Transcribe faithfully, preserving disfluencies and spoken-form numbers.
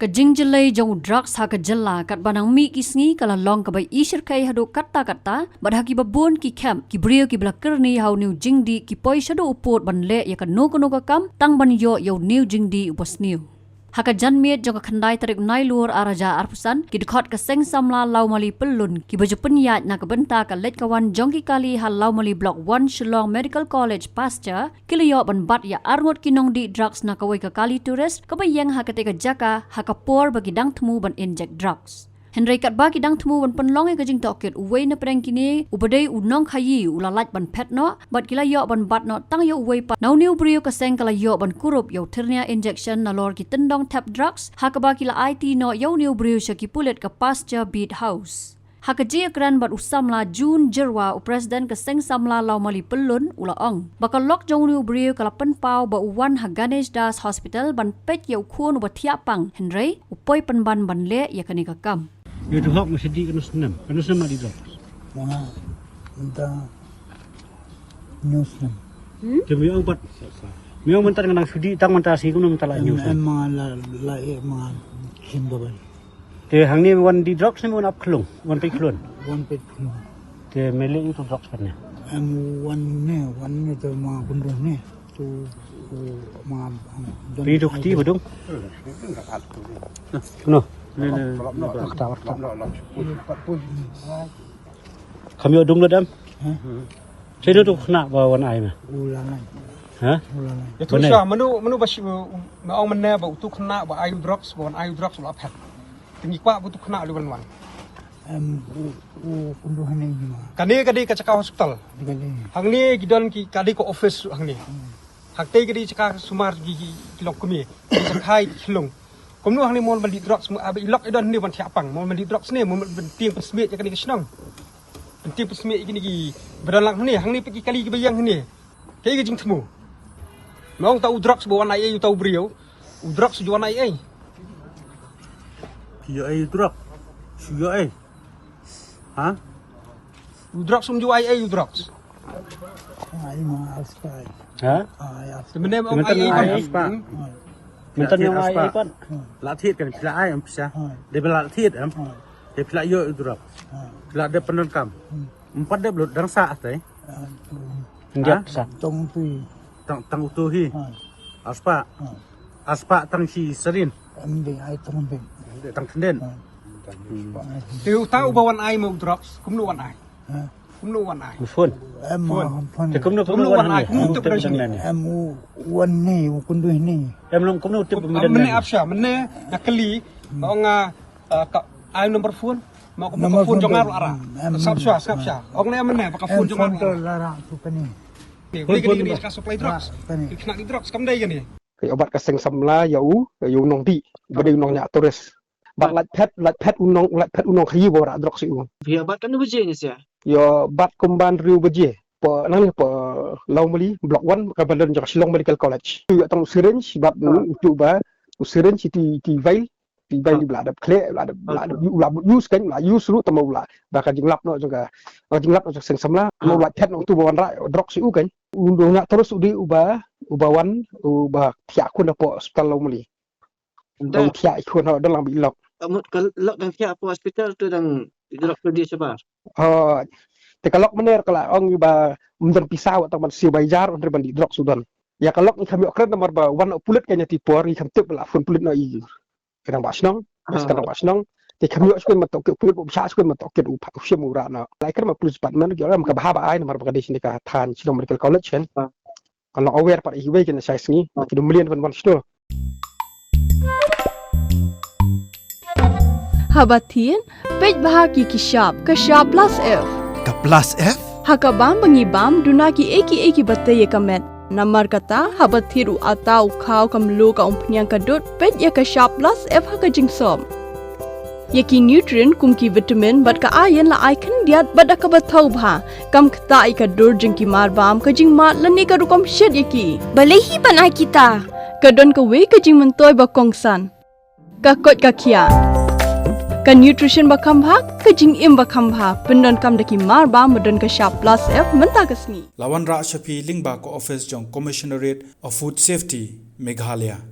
Ka jingjyllei jong u drugs ha ka jylla katba nang mih ki sngi ka la long kaba i shyrkhei haduh katta katta, bad ha kiba bun ki camp, ki briew kiba la kyrni ha une u jingdih ki poi shaduh u pud ban leh ïa kano kano ka kam tang ban ïoh ïa une u jingdih uba sniew. Ha ka janmiet jong ka khyndai tarik u Nailur ar hajar arphew san, ki dkhot ka Seng Samla Lawmali Pyllun kiba ju pynïaid na ka bynta ka leit ka wan jong ki kali ha Lawmali Block one Shillong Medical College Pasture, ki la ïoh ban bat ïa arngut ki nongdih drugs na kawei ka kali tourist kaba ïeng ha katei ka jaka ha ka por ba ki dang thmu ban inject drugs. Hynrei katba ki dang thmu ban pynlong ïa ka jingtohkit, uwei na pdeng kine uba dei u nongkhaïi u la lait ban phet noh, bad ki la ïoh ban bat noh tang ïa uwei pat. Na une u briew ka seng ka la ïoh ban kurup ïa u thyrnia injection nalor ki tyndong thep drugs, ha kaba ki la aiti noh ïa une u briew sha ki pulit ka Pasture Beat House. Ha ka jingïakren bad u samla June Jyrwa, u president ka Seng Samla Lawmali Pyllun, u la ong ba ka lok jong une u briew ka la pynpaw ba u wan ha Ganesh Das Hospital ban peit ïa u khun uba thiah pang, hynrei u poi pynban ban leh ïa kane ka kam. Ïa u lok ma sdang kano snem, kano snem ma dih drugs? Mynta hynñiew snem. Te me ong pat, me ong mynta nga nang sdang tang mynta shi kumno mynta la hynñiew snem. Em, em, ma la, la, em, ma kim ba ban. Te hangne wan dih drugs ne wan ap khlung, wan peit khlun? Wan peit khlun. Te me leh ïa u drugs pat ne? Em, wan ne, wan ne te ma kynduh ne. Tu, tu, ma, ma, don. Pi duk ti badung. No. Ne, ne. Warta, warta. Kam ïoh dum lut em? Hah? Sino tu khynnah ba wan ai me? U la ngai. Hah? U la ngai. Ïa tu sha, mano, mano ba shi, ma ong mynne ba utu khynnah ba ai u drugs, ba wan ai u drugs u la phet. Te ngi kwah ba utu khynnah u wan wan. Em, u, u kynduh hangne ma. Kane ka dei ka jaka hospital. Kane. Hangne ki don ki, ka dei ka office hangne. Hmm. Hangtei ka dei jaka sumar ki, ki, ki longkmie. Ki jaka ki khlung. Kumno hangne mo ban dih drugs mo, ah, ba i lok i don hangne ban thiah pang. Mo ban dih drugs ne, mo ban tieng pynsmiej ïa kane ka shnong. Ban tieng pynsmiej ïa kine kiba don lang hangne, hangne pat ki kali kiba ïeng hangne. Kaei ka jingthmu? Me ong ta u drugs ba wan ai ei uta u briew. U drugs u wan ai ei. Ïa ei u drugs. Shu ïa ei. Ha? U drugs um ju ai ei u drugs. Ai ma aspa. Ha? Ai aspa. Te mynne me ong ai ei. Mynta me ong ai ei pat. La thied kan phi la ai em pisa. Dei ba la thied em. Te phi la ïoh u drugs. Phi la dep pyndonkam. Em pat dep lut dang sah te. Ngiat sah. Tang tui. Tang, tang utu hi. Aspa. Aspa tang shi sarin. Em dei ai tang dei. Tang tendin. Te uta uba wan ai ma u drugs, kumno wan ai? Kumno wan ai? Phone. Em phone. Te kumno, kumno wan ai? Kumno tip mynta ne? Em u wan ne, u kynduh ne. Em long kumno tip mynta ne? Mynne ap sha, mynne na kali, ong, ah, ka ai number phone, ma ka phone jong nga ruh ara. Sngap sha, sngap sha. Ong ne mynne ba ka phone jong nga ruh ara. Phone tu la ra tu kane. Ni ka supply drugs. Kane. Kena di drugs kam dei kane. Ka ïoh bat ka Seng Samla ïa u, ïa u nongdih, ba dei u nongñiah tourist. Ba lait phet, lait phet u nong, lait phet u nongkhaïi ba wanrah drugs ïa u. Phi ïoh bat katno baje ne sia? Ïoh bat kumba hynriew baje. Pha nang pha Lawmali, Block one, ka ba don jong ka Shillong Medical College. Ïoh tang u syringe, bad u, utu ba, u syringe, ti, ti vial, ti vial ba la dep khleh, ba la dep, ba la dep, ba la use kan, ba la use ruh tang ba la. Ba ka jinglap noh jong ka, ba ka jinglap noh jong ka Seng Samla, ba lait phet noh utu ba wanrah drugs ïa u kan. U nongñiah tourist u dei uba, uba wan, uba thiah khun hapoh hospital Lawmali. Dang thiah khun ha, dang lang ba i lok. Ka mut ka lok dang thiah hapoh hospital tu dang i lok tu dei shabar. Ha, te ka lok mynne ka la ong ba ym don pisa wat tang ban siew bai jar hynrei ban dih drugs u don. Ïa ka lok ngi kham ïoh kren namar ba wan u pulit ka ïa ti por ngi kham tip ba la phone pulit noh i. Ka nang ba shnong, ka nang ba shnong. Te kham ïoh skul ma tohkit pulit ba sha skul ma tohkit u pha u shim u rah noh. Lai kren ma police department ki ong ka bha ba ai namar ba ka dei shane ka thaiñ Shillong Medical College kan. Kan long aware pat iwei kin shai sngi, ki dum million ban wan sdor. Haba thied, peit bha ki ki shap, ka shap plus F. Ka plus F? Ha ka bam ba ngi bam, duna ki ei ki ei kiba tei ïa ka met. Namar kata, haba thied u atta u khaw ka mluh ka umphniang ka dud, peit ïa ka shap plus F ha ka jingsop. Ïa ki nutrient kum ki vitamin bad ka iron la ai khyndiat bad da kaba thaw bha. Kam ktah ïa ka dur jong ki marbam, ka jingmad lane ka rukom shet ïa ki. Balei hi ban ai kita? Ka don kawei ka jingmyntoi ba kongsan. Ka koit ka khiah. Ka nutrition ba kham bha, ka jingim ba kham bha. Pyndonkam da ki marbam ba don ka shap plus F mynta ka sngi. La wanrah sha phi lyngba ka office jong Commissionerate of Food Safety, Meghalaya.